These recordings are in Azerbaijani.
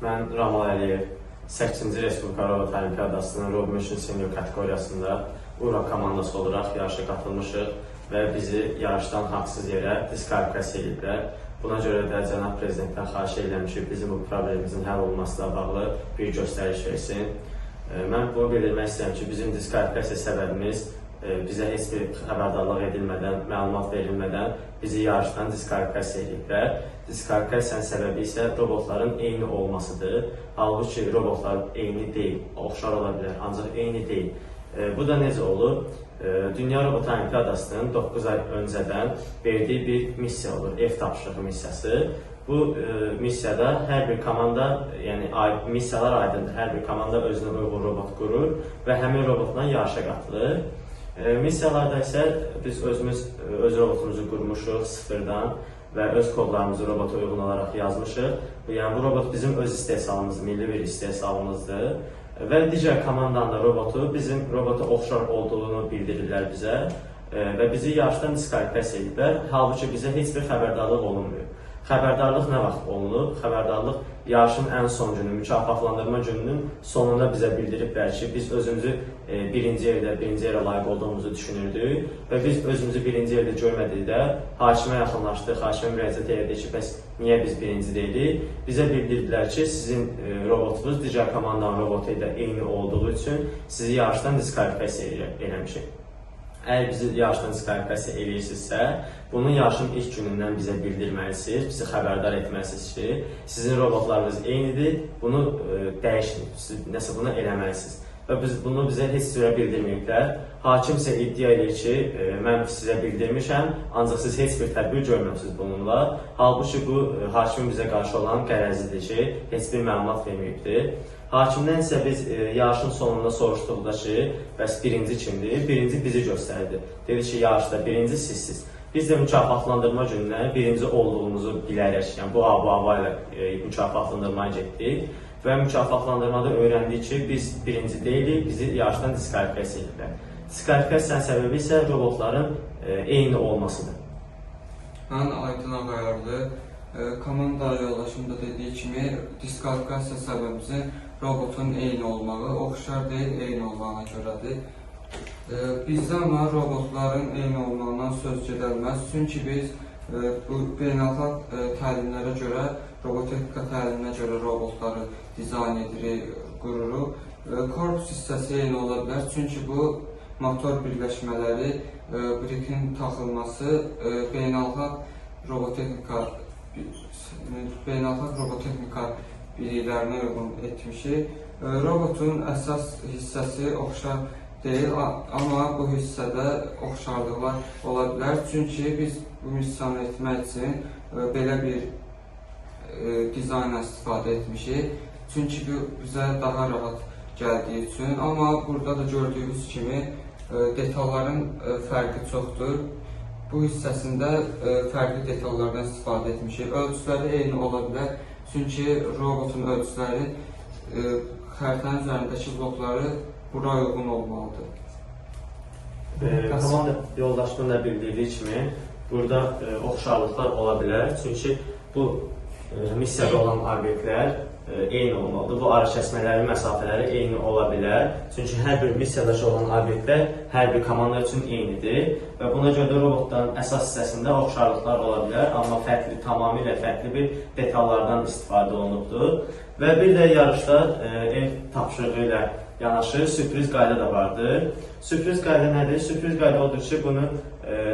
Mən Ramal Əliyev, 8-ci Respublika Robot Olimpiadasının RoboMission Senior kateqoriyasında URA komandası olaraq yarışa qatılmışıq və bizi yarışdan haqsız yerə diskvalifikasiya ediblər. Buna görə də cənab prezidentdən xahiş edirəm ki, bizim bu problemimizin həll olunması ilə bağlı bir göstəriş versin. Mən bunu bildirmək istəyirəm ki, bizim diskvalifikasiya səbəbimiz bizə heç bir xəbərdarlıq edilmədən, məlumat verilmədən bizi yarışdan diskvalifikasiya ediblər. Diskvalifikasiyanın səbəbi isə robotların eyni olmasıdır. Halbuki robotlar eyni deyil, oxşar ola bilər, ancaq eyni deyil. Bu da necə olur? Dünya Robot Olimpiadasının 9 ay öncədən verdiyi bir missiya olur, ev tapşırığı missiyası. Bu missiyada hər bir komanda, yəni missiyalar aydındır. Hər bir komanda özünə uyğun robot qurur və həmin robotla yarışa qatılır. Missiyalarda isə biz özümüz öz robotumuzu qurmuşuq sıfırdan və öz kodlarımızı robota uyğun olaraq yazmışıq. Yəni bu robot bizim öz istehsalımız, milli bir istehsalımızdır. Və digər komandanın da robotu bizim robota oxşar olduğunu bildirirlər bizə və bizi yarışdan diskvalifikasiya ediblər. Halbuki bizə heç bir xəbərdarlıq olunmuyor. Xəbərdarlıq nə vaxt olunub? Xəbərdarlıq yarışın ən son günü, mükafatlandırma gününün sonunda bizə bildiriblər ki, biz özümüzü birinci yerdə, birinci yerə layiq olduğumuzu düşünürdük və biz özümüzü birinci yerdə görmədikdə hakimə yaxınlaşdıq, hakimə müraciət elədik ki, bəs niyə biz birinci deyilik? Bizə bildirdilər ki, sizin robotunuz digər komandanın robotu ilə eyni olduğu üçün sizi yarışdan diskvalifikasiya eləmişik. Əgər bizi yarışdan diskvalifikasiya eləyirsinizsə, bunu yarışın ilk günündən bizə bildirməlisiniz, bizi xəbərdar etməlisiniz ki, sizin robotlarınız eynidir, bunu dəyişin, siz nəsə bunu eləməlisiniz. Və biz bunu bizə heç cürə bildirməyiblər. Hakim isə iddia edir ki, mən sizə bildirmişəm, ancaq siz heç bir tədbir görməmisiniz bununla. Halbuki bu hakimin bizə qarşı olan qərəzidir ki, heç bir məlumat verməyibdir. Hakimdən isə biz yarışın sonunda soruşduqda ki, bəs birinci kimdir? Birinci bizi göstərdi. Dedi ki, yarışda birinci sizsiz. Biz də mükafatlandırma gününə birinci olduğumuzu bilərək, yəni bu hava ilə mükafatlandırmaya getdik və mükafatlandırmada öyrəndik ki, biz birinci deyilik, bizi yarışdan diskvalifikasiya ediblər. Diskvalifikasiyanın səbəbi isə robotların eyni olmasıdır. Mən Aydın Ağayarlı. Komanda yoldaşım da dediyi kimi diskvalifikasiya səbəbimizin robotun eyni olmağı, oxşar deyil, eyni olmağına görədir. Bizdə amma robotların eyni olmağından söz gedəlməz. Çünki biz bu beynəlxalq təlimlərə görə, robotexnika təliminə görə robotları dizayn edirik, qururuq. Korpus hissəsi eyni ola bilər. Çünki bu motor birləşmələri, brikin taxılması beynəlxalq robotexnika biliklərinə uyğun etmişik. Robotun əsas hissəsi oxşar deyil, amma bu hissədə oxşarlıqlar ola bilər. Çünki biz bu missiyanı etmək üçün belə bir dizaynla istifadə etmişik. Çünki bu bizə daha rahat gəldiyi üçün. Amma burada da gördüyünüz kimi detalların fərqi çoxdur. Bu hissəsində fərqli detallardan istifadə etmişik. Ölçüləri eyni ola bilər. Çünki robotun ölçüləri xəritənin üzərindəki blokları bura uyğun olmalıdır. Komanda yoldaşımın da bildirdiyi kimi burada oxşarlıqlar ola bilər. Çünki bu missiyada olan obyektlər eyni olmalıdır. Bu arakəsmələrin məsafələri eyni ola bilər. Çünki hər bir missiyadakı olan obyektlər hər bir komanda üçün eynidir və buna görə də robotların əsas hissəsində oxşarlıqlar ola bilər, amma fərqli, tamamilə fərqli bir detallardan istifadə olunubdur. Və bir də yarışda ev tapşırığı ilə yanaşı sürpriz qayda da vardır. Sürpriz qayda nədir? Sürpriz qayda odur ki, bunu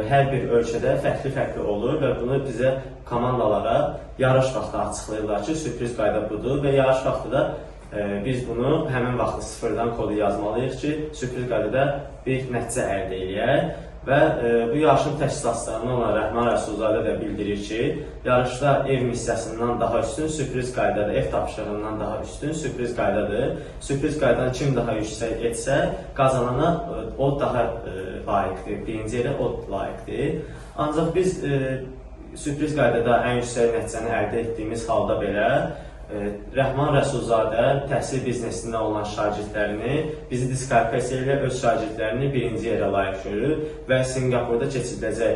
hər bir ölkədə fərqli-fərqli olur və bunu bizə komandalara yarış vaxtı açıqlayırlar ki, sürpriz qayda budur və yarış vaxtı da biz bunu həmin vaxtı sıfırdan kodu yazmalıyıq ki, sürpriz qaydada bir nəticə əldə eləyək. Və bu yarışın təşkilatçılarından olan Rəhman Rəsulzadə də bildirir ki, yarışda ev missiyasından daha üstün sürpriz qaydadır, ev tapşırığından daha üstün sürpriz qaydadır. Sürpriz qaydanı kim daha yüksək etsə, qazanana o daha layiqdir, birinci yerə o layiqdir. Ancaq biz sürpriz qaydada ən yüksək nəticəni əldə etdiyimiz halda belə Rəhman Rəsulzadə təhsil biznesində olan şagirdlərini bizi diskvalifikasiya ilə öz şagirdlərini birinci yerə layiq görür və Sinqapurda keçiriləcək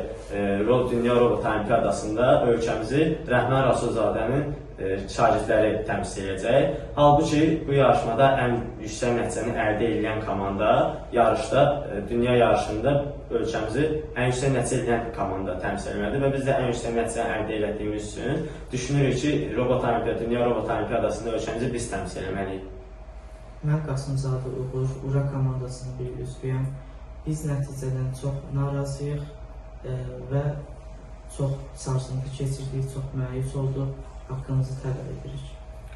Dünya Robot Olimpiadasında ölkəmizi Rəhman Rəsulzadənin şagirdləri təmsil edəcək. Halbuki bu yarışmada ən yüksək nəticəni əldə edən komanda yarışda, dünya yarışında ölkəmizi ən yüksək nəticə edən komanda təmsil etməlidir və biz də ən yüksək nəticəni əldə etdiyimiz üçün düşünürük ki, robot olimpiya, dünya robot olimpiyadasında ölkəmizi biz təmsil etməliyik. Mən Qasımzadə Uğur, Ura komandasının bir üzvüyəm. Biz nəticədən çox narazıyıq və çox sarsıntı keçirdik, çox məyus olduq. Haqqımızı tələb edirik.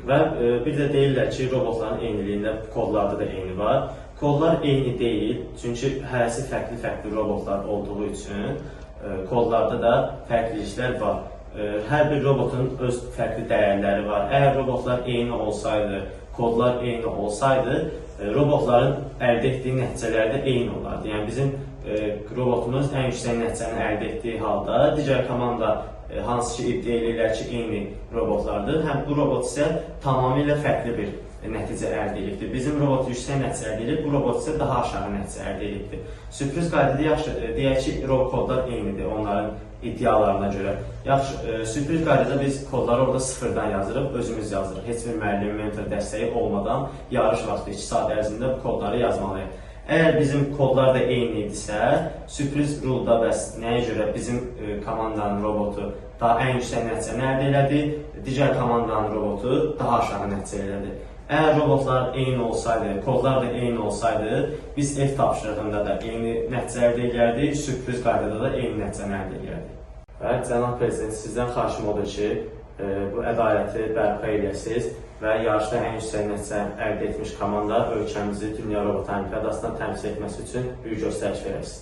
Və bir də deyirlər ki, robotların eyniliyində kodlarda da eyni var. Kodlar eyni deyil, çünki hərəsi fərqli-fərqli robotlar olduğu üçün kodlarda da fərqliliklər var. Hər bir robotun öz fərqli dəyərləri var. Əgər robotlar eyni olsaydı, kodlar eyni olsaydı, robotların əldə etdiyi nəticələr də eyni olardı. Yəni bizim robotumuz ən yüksək nəticəni əldə etdiyi halda digər komanda, hansı ki iddia edirlər ki, eyni robotlardır. Həm bu robot isə tamamilə fərqli bir nəticə əldə edibdir. Bizim robot yüksək nəticə əldə edib, bu robot isə daha aşağı nəticə əldə edibdir. Sürpriz qaydada yaxşı, deyək ki, kodlar eynidir onların iddialarına görə. Yaxşı, sürpriz qaydada biz kodları orada sıfırdan yazırıq, özümüz yazırıq. Heç bir müəllim, mentor dəstəyi olmadan yarış vaxtı 2 saat ərzində bu kodları yazmalıyıq. Əgər bizim kodlar da eyni idisə, sürpriz rulda bəs nəyə görə bizim komandanın robotu daha ən yüksək nəticəni əldə elədi, digər komandanın robotu daha aşağı nəticə elədi. Əgər robotlar eyni olsaydı, kodlar da eyni olsaydı, biz ev tapşırığında da eyni nəticə əldə edərdik, sürpriz qaydada da eyni nəticəni əldə edərdik. Və cənab prezident, sizdən xahişim odur ki, bu ədaləti bərpa eləyəsiniz və yarışda ən yüksək nəticə əldə etmiş komanda ölkəmizi Dünya Robot Olimpiyadasında təmsil etməsi üçün bir göstəriş verəsiniz.